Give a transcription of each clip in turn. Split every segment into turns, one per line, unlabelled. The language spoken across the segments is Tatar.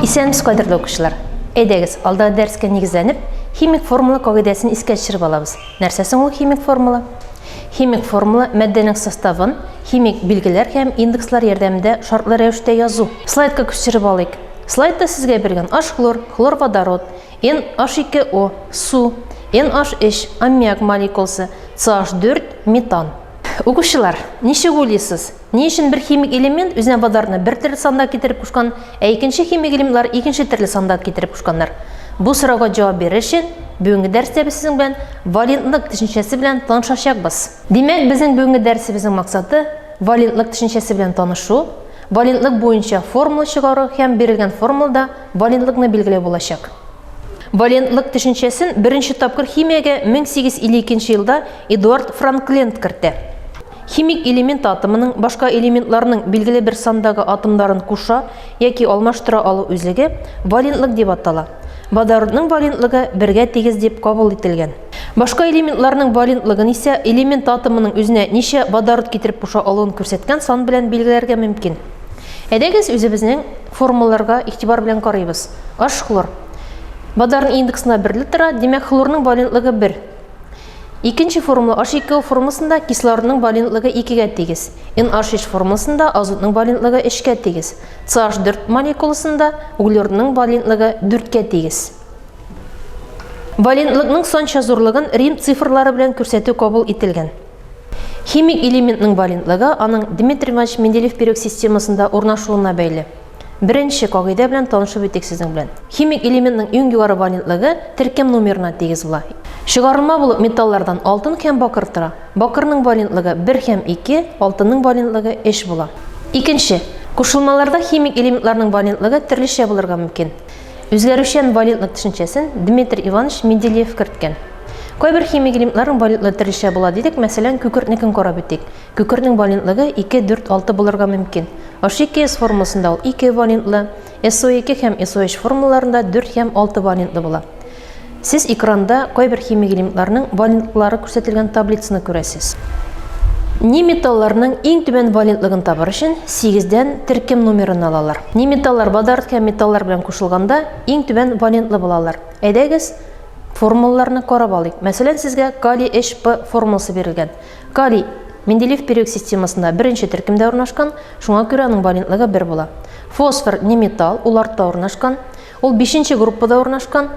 Исәнмесез, кадерле укучылар! Әйдәгез, алдагы дәрескә нигезләнеп, химик формула кагыйдәсен искә төшереп алабыз. Нәрсә соң ул химик формула? Химик формула матдәнең составын химик билгеләр һәм индекслар ярдәмендә шартлы рәвештә язу. Слайдка күчереп алыйк. Слайдта сезгә бирелгән H-хлор, хлор-водород, NH2O, су, NH3, аммиак молекуласы, CH4, метан. Укучылар, ничек уйлыйсыз, ни өчен бер химик элемент үзенә водородны бер төрле санда китереп кушкан, ә икенче химик элементлар икенче төрле санда китереп кушканнар? Бу сорауга җавап бирер өчен, бүгенге дәрестә без сезнең белән валентлык төшенчәсе белән танышачакбыз. Димәк, безнең бүгенге дәресебезнең максаты валентлык төшенчәсе белән танышу, валентлык буенча формула чыгару һәм бирелгән формулада валентлыкны билгеләү булачак. Валентлык төшенчәсен беренче тапкыр химиягә 1852 елда Эдуард Франкленд кертә. Химик элемент атомының башка элементларның билгеле бер сандагы атомнарын куша яки алмаштыра алу үзлеге валентлык дип атала. Водородның валентлыгы бергә тигез дип кабул ителгән. Башка элементларның валентлыгын исә элемент атомының үзенә ничә водород китереп куша алуын күрсәткән сан белән билгеләргә мөмкин. Әйдәгез, үзебезнең формулаларга игътибар белән карыйбыз. H хлор. Водородның индексына берле тора, димәк, хлорның валентлыгы 1. Икенче формула H2O формуласында кислородның валентлыгы 2-гә тигез. NH3 формуласында азотның валентлыгы 3-кә тигез. CH4 молекуласында углеродның валентлыгы 4-кә тигез. Валентлыкның санча зурлыгын Рим цифрлары белән күрсәтү кабул ителгән. Химик элементның валентлыгы аның Дмитрий Иванович Менделеев период системасында урнашуына бәйле. Беренче кагыйдә белән танышып үтик сезнең белән. Химик элементның иң югары валентлыгы теркем номерына тигез була. Чыгарылма булып металлардан алтын һәм бакыр тора. Бакырның валентлыгы 1 һәм 2, алтынның валентлыгы 3 була. Икенче, кушылмаларда химик элементларның валентлыгы төрлечә булырга мөмкин. Үзгәрүчән валентлык төшенчәсен Дмитрий Иванович Менделеев керткән. Кайбер химик элементларның валентлыгы төрлечә була дидек, мәсәлән, күкертнекен карап үтик. Күкертнең валентлыгы 2, 4, 6 булырга мөмкин. H2S формуласында ул 2 валентлы, SO2 һәм SO3 формулаларында 4 һәм 6 валентлы була. Сез экранда кайбер химик элементларның валентлыклары күрсәтелгән таблицаны күрәсез. Неметалларның иң түбән валентлыгын табар өчен 8-дән теркем номерын алалар. Неметаллар водород һәм металлар белән кушылганда иң түбән валентлы булалар. Әйдәгез, формулаларны карап алыйк. Мәсәлән, сезгә калий 3P формуласы бирелгән. Калий Менделеев период системасында беренче төркемдә урнашкан, шуңа күрә аның валентлыгы 1 була. Фосфор неметалл, ул артта урнашкан. Ул бишенче группада урнашкан.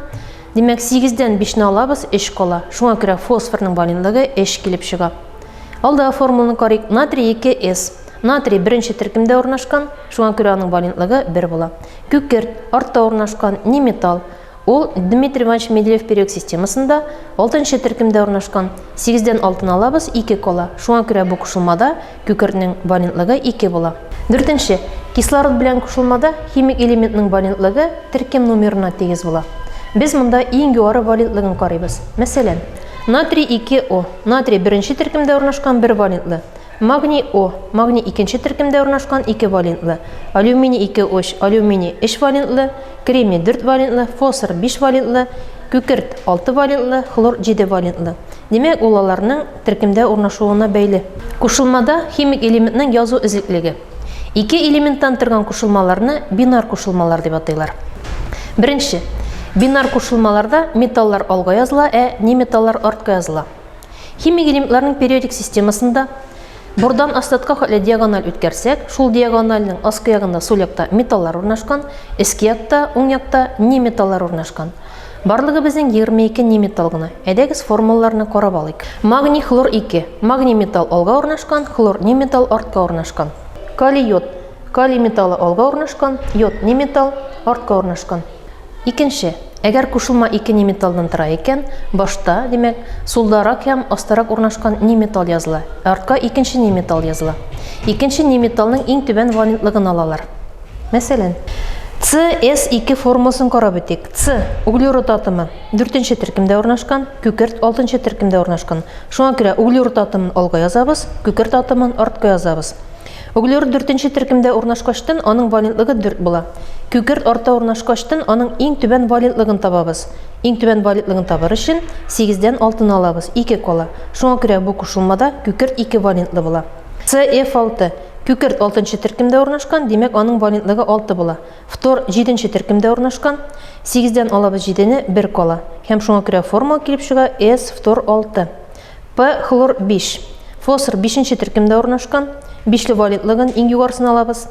Димәк, сигездән бишне алабыз, өч кала. Шуңа күрә фосфорның валентлыгы өч килеп чыга. Алдагы формуланы карыйк. Натрий 2С. Натрий беренче төркемдә урнашкан, шуңа күрә аның валентлыгы бер була. Күкерт артта урнашкан, неметалл. Ул Дмитрий Иванович Менделеев период системасында алтынчы төркемдә урнашкан. Сигездән алтыны алабыз, ике кала. Шуңа күрә бу кушылмада күкертнең валентлыгы ике була. Дүртенче, кислород белән кушылмада химик элементның валентлыгы теркем номерына тигез була. Без монда иң югары валентлыгын карыйбыз. Мәсәлән, натрий 2О. Натрий беренче төркемдә урнашкан бер валентлы. Магний О. Магний икенче төркемдә урнашкан ике валентлы. Алюминий 2О, алюминий өч валентлы, кремний дүрт валентлы, фосфор биш валентлы, күкерт алты валентлы, хлор җиде валентлы. Димәк, ул аларның төркемдә урнашуына бәйле. Кушылмада химик элементның язу эзлеклеге. Ике элементтан торган кушылмаларны бинар кушылмалар дип атыйлар. Беренче. Бинар кушылмаларда металлар алга языла, ә неметаллар артка языла. Химик элементларның периодик системасында бордан астатка хәтле диагональ үткәрсәк, шул диагональнең аскы ягында сул якта металлар урнашкан, өске якта, уң якта неметаллар урнашкан. Барлыгы безнең 22 неметалл гына. Әйдәгез формулаларны карап алыйк. Магний хлор 2. Магний металл алга урнашкан, хлор неметалл артка урнашкан. Калий йод. Калий металлы алга урнашкан, йод неметалл артка урнашкан. Икенче, әгәр кушылма ике неметаллдан тора икән, башта, димәк, сулдарак һәм астарак урнашкан неметалл языла, ә артка икенче неметалл языла. Икенче неметаллның иң түбән валентлыгын алалар. Мәсәлән, CS2 формуласын карап үтик. С, углерод атомы, дүртенче төркемдә урнашкан, күкерт алтынчы төркемдә урнашкан. Шуңа күрә углерод атомын алга язабыз, күкерт атомын артка язабыз. Углерод дүртенче төркемдә урнашкачтын, аның валентлыгы дүрт була. Күкерт артта урнашкачтын, аның иң түбән валентлыгын табабыз. Иң түбән валентлыгын табыр өчен, сигездән алтыны алабыз, ике кала. Шуңа күрә бу кушылмада күкерт ике валентлы була. CF6. Күкерт алтынчы төркемдә урнашкан, димәк, аның валентлыгы 6 була. Фтор җиденче төркемдә урнашкан. Сигездән алабыз җидене, бер кала. Һәм шуңа күрә формула килеп чыга С фтор 6. П хлор 5. Фосфор бишенче төркемдә урнашкан. Бишле валентлыгын иң югарысын алабыз.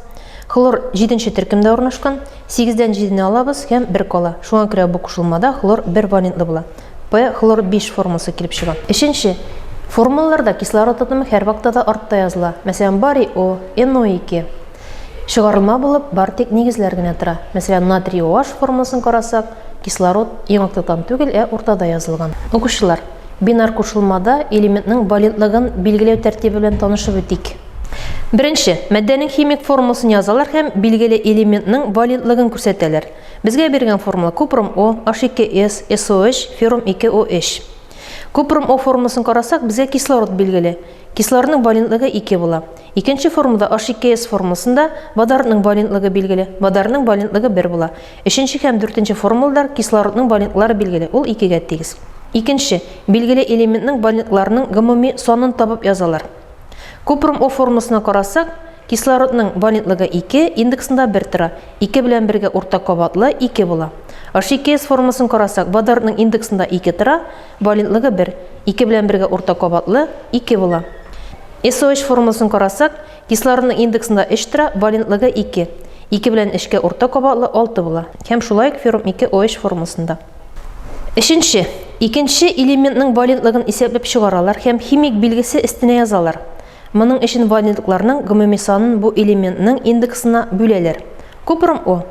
Хлор җиденче төркемдә урнашкан. Сигездән җидене алабыз һәм бер кала. Шуңа күрә бу кушылмада хлор бер валентлы була. П хлор 5 формуласы килеп чыга. Өченче. Формулаларда кислород атомы һәрвакытта да артта языла. Мәсәлән, барий О, NO2. Чыгарылма булып бар тик нигезләр генә тора. Мәсәлән, натрий OH формуласын карасак, кислород иң актыктан түгел, ә уртада язылган. Укучылар, бинар кушылмада элементның валентлыгын билгеләү тәртибе белән танышып үтик. Беренче, матдәнең химик формуласын язалар һәм билгеле элементның валентлыгын күрсәтәләр. Безгә бирелгән формула купрум О, H2S, SO3, феррум 2OH. Купрум О формуласын карасак, безгә кислород билгеле. Кислородның валентлыгы 2 була. Икенче формулада H2S формуласында водородның валентлыгы билгеле, водородның валентлыгы 1 була. Өченче һәм дүртенче формулалар кислородның валентлары билгеле, ул 2-гә тигез. Икенче, билгеле элементның валентларының гомуми санын табып язалар. Купрум О формуласына карасак, кислородның валентлыгы 2, индексында 1 тора. 2 белән бергә уртак кабатлы 2 була. H2S формуласын карасак, водородның индексында 2 тора, валентлыгы 1. 2 белән бергә уртак кабатлы 2 була. SOH формуласын карасак, кислородның индексында 3 тора, валентлыгы 2. 2 белән 3-кә уртак кабатлы 6 була. Һәм шулай ук феррум 2 OH формуласында. Өченче. Икенче элементның валентлыгын исәпләп чыгаралар һәм химик билгесе өстенә язалар. Моның өчен валентлыкларның гомуми санын бу элементның индексына бүләләр. Купрум О.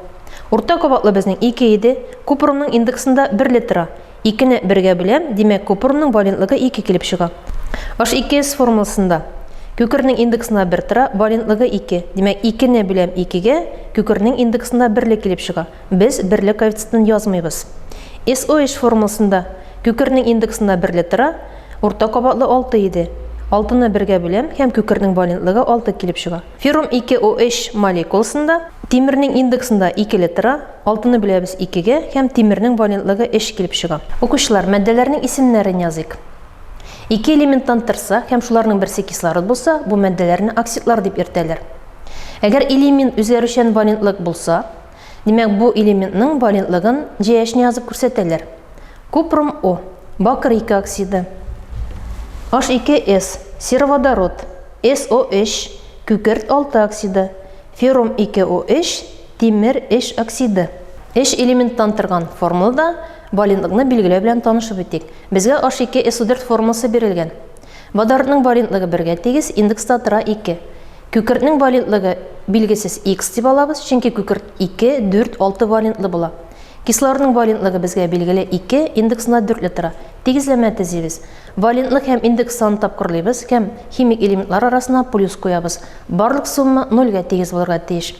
Урта кабатлы безнең 2 иде. Купрумның индексында берле тора. Икене бергә бүләм, димәк, купрумның валентлыгы 2 килеп чыга. H2S формуласында күкернең индексында бер тора, валентлыгы 2. Димәк, икене бүләм икегә, күкернең индексында берле килеп чыга. Без берле коэффициентын язмыйбыз. SOH формуласында күкернең индексында берле тора, урта кабатлы 6 иде. Алтыны бергә бүләм һәм күкернең валентлыгы 6 килеп чыга. Феррум 2OH молекуласында тимернең индексында икеле тора, алтыны бүләбез икегә һәм тимернең валентлыгы өч килеп чыга. Укучылар, матдәләрнең исемнәрен языйк. Ике элементтан торса һәм шуларның берсе кислород булса, бу матдәләрне оксидлар дип йөртәләр. Әгәр элемент үзгәрүчән валентлык булса, димәк, бу элементның валентлыгын җәяшне язып күрсәтәләр. Купрум О, бакыр 2 оксиды. H2S, сероводород, SO3, күкерт 6 оксиды, феррум 2O3, тимер 3 оксиды. Өч элементтан торган формулада валентлыкны билгеләү белән танышып үтик. Безгә H2SO4 формуласы бирелгән. Водородның валентлыгы бергә тигез, индекста тора 2. Күкертнең валентлыгы билгесез X дип алабыз, чөнки күкерт 2, 4, 6 валентлы була. Кислородның валентлыгы безгә билгеле 2, индексында дүртле тора. Тигезләмә төзибез. Валентлык һәм индекс санын тапкырлыйбыз һәм химик элементлар арасына плюс куябыз. Барлык сумма нольгә тигез булырга тиеш.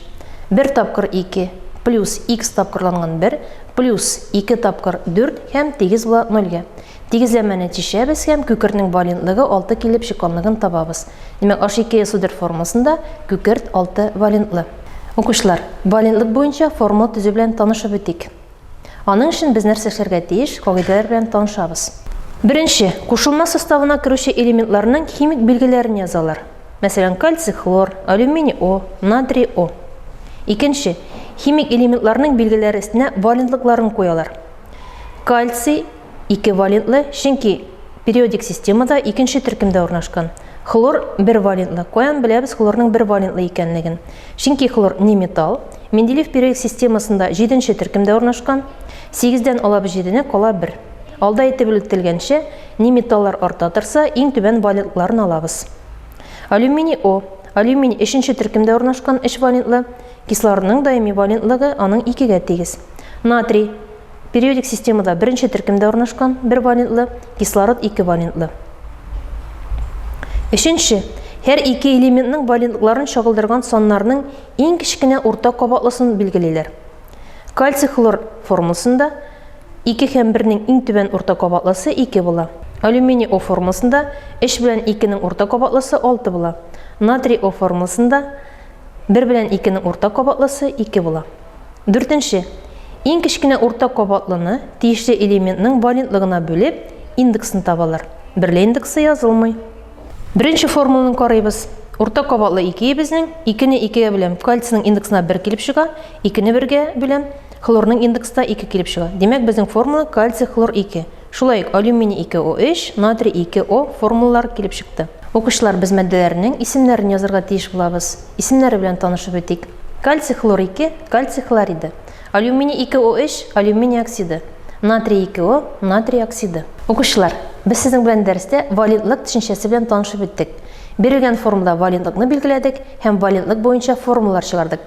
Бер тапкыр 2 плюс х тапкырланган 1 плюс 2 тапкыр 4 һәм тигез була нольгә. Тигезләмәне чишәбез һәм күкертнең валентлыгы 6 килеп чыкканлыгын табабыз. Димәк, H2SO4 формуласында күкерт 6 валентлы. Укучылар, валентлык буенча формула төзү белән танышып үтик. Аның өчен без нәрсә эшләргә тиеш, кагыйдәләр белән танышабыз. Беренче, кушылма составына керүче элементларның химик билгеләрен язалар. Мәсәлән, кальций хлор, алюминий О, натрий О. Икенче, химик элементларның билгеләре өстенә валентлыкларын куялар. Кальций икевалентлы, чөнки периодик системада икенче төркемдә урнашкан. Хлор бервалентлы. Каян беләбез хлорның бервалентлы икәнлеген? Чөнки хлор неметалл. Менделеев периодик системасында җиденче төркемдә урнашкан. Сигездән алабыз җидене, кала бер. Алда әйтеп үтелгәнчә, неметаллар арта торса, иң түбән валентларын алабыз. Алюминий О. Алюминий өченче төркемдә урнашкан, өч валентлы. Кислородның даими валентлыгы аның икегә тигез. Натрий Периодик системада беренче төркемдә урнашкан, бер валентлы, кислород ике валентлы. Өченче, һәр ике элементның валентлыкларын чагылдырган саннарның иң кечкенә уртак кабатлысын билгелиләр. Кальций хлор формуласында 2 һәм 1-нең иң түбән уртак кабатлысы 2 була. Алюминий О формуласында 3 белән 2-нең уртак кабатлысы 6 була. Натрий О формуласында 1 белән 2-нең уртак кабатлысы 2 була. Дүртенче. Иң кечкенә уртак кабатлыны тиешле элементның валентлыгына бүлеп, индексын табалар. Берле индексы язылмый. Беренче формуланы карыйбыз. Урта кабатлы 2 безнең, 2-не 2-гә бүләм, кальцийның индексына 1 килеп чыга, 2-не 1-гә бүләм, хлорның индексына 2 килеп чыга. Димәк, безнең формула кальций хлор 2. Шулай ук алюминий 2О3, натрий 2О формулалары килеп чыкты. Укучылар, без матдәләрнең исемнәрен язарга тиеш булабыз. Исемнәре белән танышып үтик. Кальций хлор 2, кальций хлориды. Алюминий 2О3, алюминий оксиды. Натрий 2О, натрий оксиды. Укучылар, без сезнең белән дәрестә валентлык төшенчәсе белән танышып үттек. Бирелгән формада валентлыкны билгеләдек һәм валентлык буенча формулалар чыгардык.